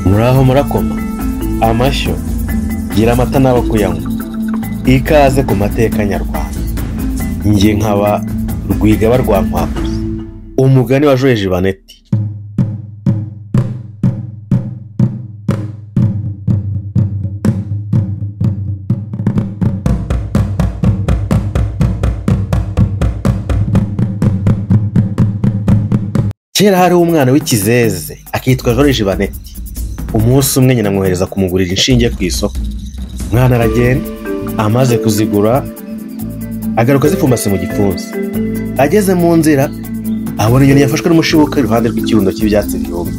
Muraho murakoma amashyo gira amata nabo kuyanywa ikaze ku mateka nyarwanda. Njye nkaba Rwigaba rwa Nkwakuzi. Umugani wa George Baneti. Kera hariho umwana w'ikizeze akitwa George Baneti. Umunsi umwe nyina amwohereza kumugurira inshinge ku isoko. Umwana aragenda, amaze kuzigura agaruka zipfumbase mu gipfunsi. Ageze mu nzira abona inyoni yafashwe n'umushibuka iruhande rw'ikirundo cy'ibyatsi byumye.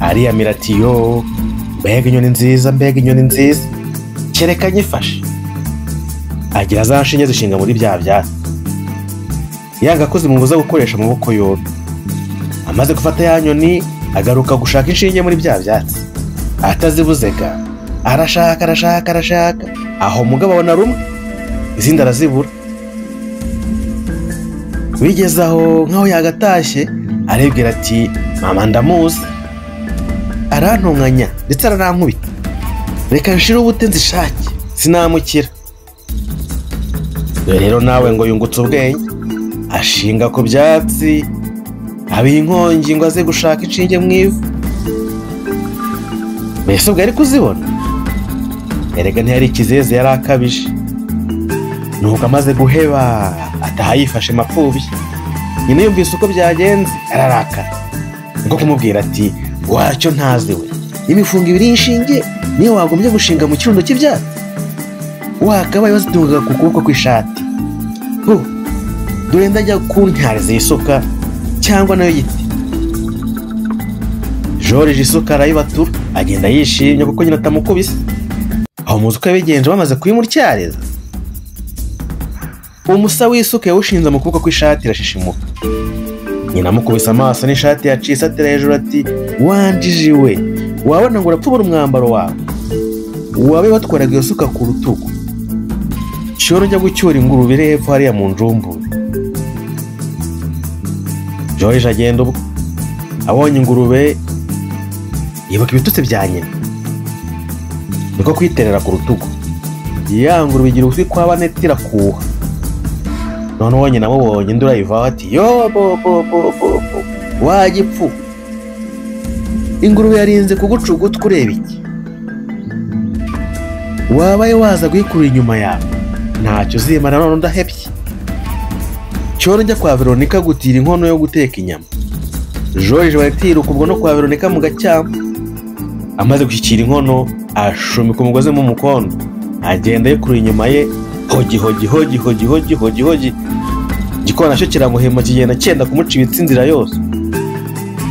Ariyamira ati yo, mbega inyoni nziza, mbega inyoni nziza, kereka nyifashe. Agira za nshinge zishinga muri bya byatsi, yanga ko zimubuza gukoresha amaboko yombi. Amaze gufata ya nyoni agaruka gushaka inshinge muri bya byatsi, atazibuzega arashaka arashaka arashaka, aho mugabo abona rumwe, izindi arazibura. Bigeze aho nkaho yagatashye, aribwira ati mama ndamuzi, arantonganya ndetse aranankubita, reka nshire ubute nzishake sinamukira. Rero nawe ngo yungutse ubwenge, ashinga ku byatsi abiha inkongi ngo aze gushaka inshinge mu ivu. Mbese ubwo yari kuzibona? Erega ntiyari ikizeze, yari akabije. Nuko amaze guheba ataha yifashe mapfubyi. Nyina yumvise uko byagenze ararakara, niko kumubwira ati wacyo ntazi we, imifungo ibiri y'inshinge niyo wagombye gushinga mu kirundo cy'ibyatsi, wakabaye wazitungaga ku kuboko kw'ishati. Dore ndajya kuntyariza isuka cyangwa nayo giti. George isuka arayibatura, agenda yishimye kuko nyina atamukubise. Aho muzi uko yabigenje bamaze kuyimutyariza, umusa w'isuka yawushinze mu kuboko kw'ishati irashishimuka. Nyina amukubise amaso n'ishati yacitse, atera hejuru ati wanjiji we, wabona ngo urapfubura umwambaro wawe, wabe watwaraga iyo suka ku rutugu. Cyoro njya gucyura ingurube iri hepfo hariya mu njumbure. George agenda ubwo abonye ingurube yibuka ibitutsi bya nyina, niko kwiterera ku rutugu. Ya ngurube igira ugutwi kwa Baneti irakuha. Noneho nyina amubonye induru ayivaho ati yo bo bo bo bo bo, wagipfu, ingurube yarinze kuguca ugutwi ureba iki? Wabaye waza guyikurura inyuma yawe, ntacyo uzimara none udahebye. Cyoro njya kwa Veronika gutira inkono yo guteka inyama. George Baneti yiruka ubwo no kwa Veronika mu gacyamo. Amaze gushyikira inkono ashumika umugozi mu mukondo, agenda yikurura inyuma ye hogi hogi hogi hogi hogi hogi hogi. Igikona nacyo kiramuhema kigenda cyenda kumuca ibitsi inzira yose.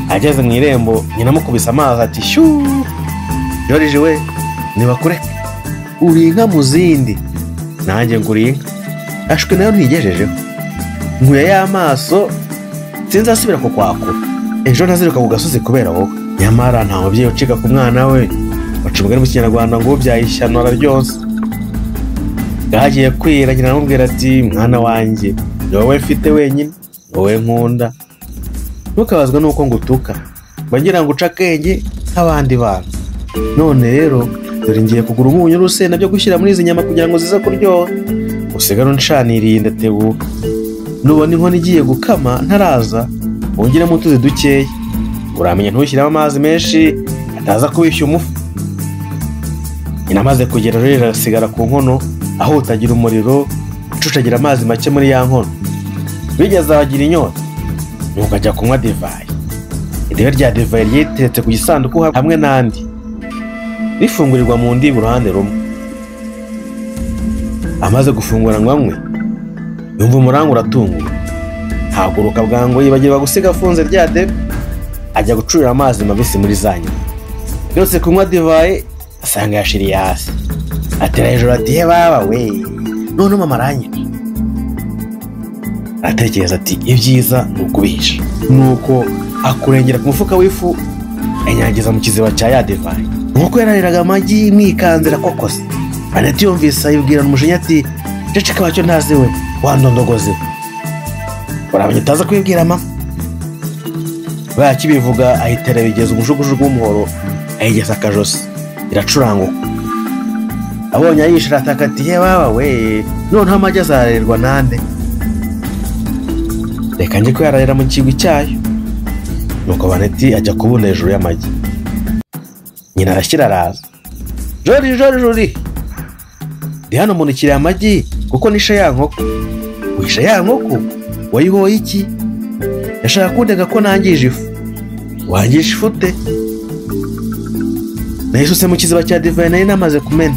Ageze mu irembo nyina amukubise amazi ati shyuu, George we nibakureke, uri inka mu zindi, nanjye nguri inka, ashwe nayo ntigejejeho. Nkuye y'amaso sinzasubira ku kwakura, ejo ntaziruka ku gasozi kubera wowe. Nyamara nta mubyeyi ucika ku mwana we, baca umugani mu Kinyarwanda ngo ubyaye ishyano araryonsa. Bwagiye kwira, nyina aramubwira ati mwana wanjye, ni wowe mfite wenyine, wowe nkunda, ntukabazwe nuko ngutuka, mba ngira ngo uce akenge nk'abandi bantu. None rero dore ngiye kugura umunyu n'urusenda byo gushyira muri izi nyama kugira ngo zize kuryoha, usigare uncaniriye ndatebuka. Nubona inkono igiye gukama ntaraza, wongeremo utuzi dukeya, uramenya ntushyiremo amazi menshi ataza kubishya umufu. Nyina amaze kugera rero asigara ku nkono ahutagira umuriro, acucagira amazi make muri ya nkono. Bigeze ahagira inyota, nuko ajya kunywa divayi. Idebe rya divayi ryiteretse ku gisanduku hamwe n'andi, rifungurirwa mu ndiba uruhande rumwe. Amaze gufungura ngo anywe, yumva umuranga uratunguwe, haguruka bwangu yibagirwa gusiga afunze rya debe, ajya gucurira amazi mabisi muri za nyama. Yose kunywa divayi asanga yashiriye hasi, atera hejuru ati he baba we, none mama aranyica. Aratekereza ati ibyiza ni ukubihisha. Nuko akurengera ku mufuka w'ifu anyangiza mu kiziba cya ya divayi. Nkuko yarariraga amagi mwikanze irakokose. Baneti yumvise ayibwirana umujinya ati ceceka wacyo ntazi we, wandondogoze, uramenye utaza kubibwira mama. Bakibivuga ahitera bigeza umujugujugu w'umuhoro Ayigeza akajosi iracuranguka. Abonye ayishe arataka ati ye baba we, noneho amagi azarerwa nande? Reka njye kuyararira mu kigwi cyayo. Nuko Baneti ajya kubunda hejuru y'amagi. Nyina arashyira araza. Jori jori jori, ndi hano munikiriye amagi kuko nishe ya nkoko. Wishe ya nkoko? Wayihoye iki? Yashaka kundega ko nangije ifu. Wangije ifu ute? Nayisutse mu kiziba cya divayi nari namaze kumena.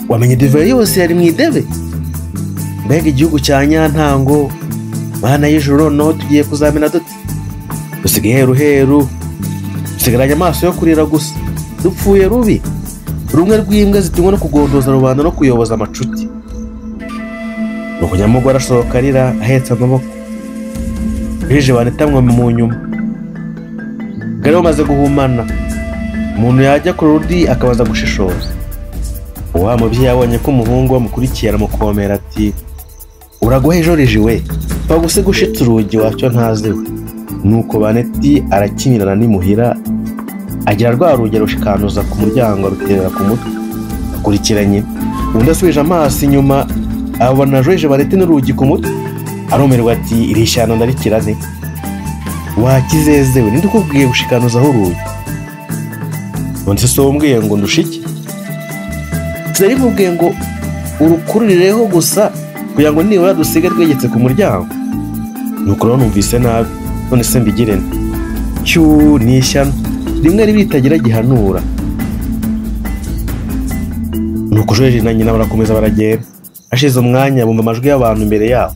Wamenye divayi yose yari mu idebe? Mbega igihugu cya Nyantango, Mana y'ijuru, noneho tugiye kuzamena dute? Dusigaye heru heru, dusigaranye amaso yo kurira gusa. Dupfuye rubi, rumwe rw'imbwa zitungwa no kugondoza rubanda no kuyoboza amacuti. Nuko nyamugore arasohoka arira ahetse amaboko. Bije banitamwe mu nyuma. Bwari bumaze guhumana, umuntu yajya ku rundi akabaza gushishoza. Wa mubyeyi abonye ko umuhungu wamukurikiye aramukomera ati uraguhe joriji we, bagusiga ushitse urugi wacyo ntaziwe. Nuko Baneti arakinyirana n'imuhira, agira rwa rugi arushikanuza ku muryango aruterera ku mutwe. Akurikiranye undi asubije amaso inyuma abona Joriji Baneti n'urugi ku mutwe, arumirwa ati iri shyano ndarikira nte? Wakizezewe, ninde ukubwiye gushikanuzaho urugi? None se so umbwiye ngo ndushike? Sinari nkubwiye ngo urukururireho gusa kugira ngo nibura dusige twegetse ku muryango. Nuko rero numvise nabi, none se mbigire nte? Cyu ni ishyano rimwe ribi ritagira gihanura. Nuko Joriji na nyina barakomeza baragenda. Hashize umwanya bumva amajwi y'abantu imbere yabo.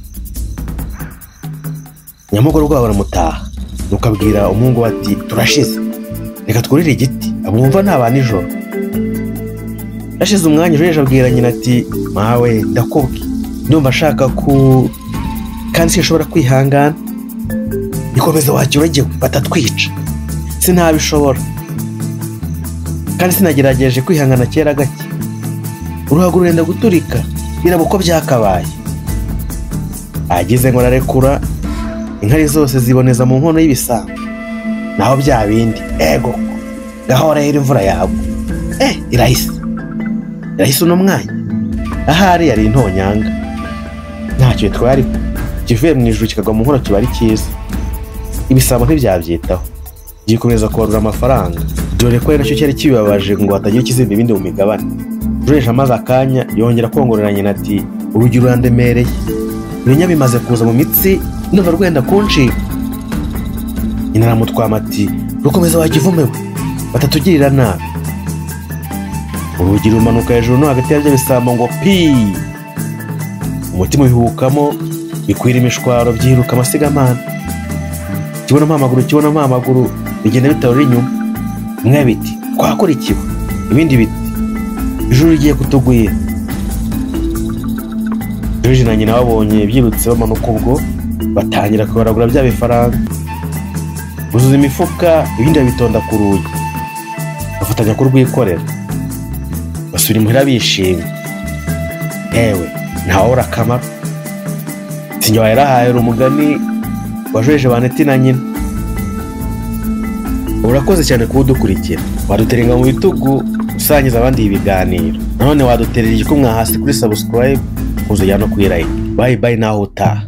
Nyamugore rwabo baramutaha. Nuko abwira umuhungu ati turashize, reka twurire igiti abumva nta nijoro. Hashize umwanya Joriji abwira nyina ati mawe ndakubwi, ndumva ashaka ku kandi sinshobora kwihangana. Ikomeza wacyuragiwe batatwica, sinabishobora kandi sinagerageje kwihangana kera gake. Uruhago rurenda guturika, biraba uko byakabaye. Agize ngo ararekura, inkari zose ziboneza mu nkono y'ibisambo. Naho bya bindi ego gahora rero imvura yagwa. Irahise irahise uno mwanya. Ahari yari intonyanga, ntacyo twari kivuye mu ijuru kikagwa mu nkono kiba ari cyiza. Ibisambo ntibyabyitaho, gikomeza kubarura amafaranga, dore ko ari nacyo cyari kibibabaje ngo hatagira ikizimba ibindi mu migabane. Joriji amaze akanya yongera kongorera nyina ati urugi rurandemereye, ibinya bimaze kuza mu mitsi, ndumva rwenda kuncika. Nyina aramutwama ati rukomeza wakivumewe, batatugirira nabi. Urugi rumanuka hejuru no hagati y'ibyo bisambo ngo pi. Umutima ubihukamo, bikwira imishwaro, byiruka amasigamana. Kibona mpamaguru, kibona mpamaguru, bigenda bitarura inyuma. Bimwe biti twakurikiwe, ibindi biti ijuru rigiye kutugwira. Joriji na nyina babonye byirutse bamanuka ubwo, batangira kubaragura bya bifaranga, buzuza imifuka, ibindi babitonda ku rugi, bafatanya kurwikorera, basubira imuhira bishimye. Ewe ntawabura akamaro. Sinjye wayarahaye umugani wa Joriji Baneti na nyina. Urakoze cyane kuba udukurikira, waduterenga mu bitugu usangiza abandi ibiganiro. Nanone waduterera igikumwe hasi kuri subscribe, uzajya no kuri like. Bye bye, naho utaha.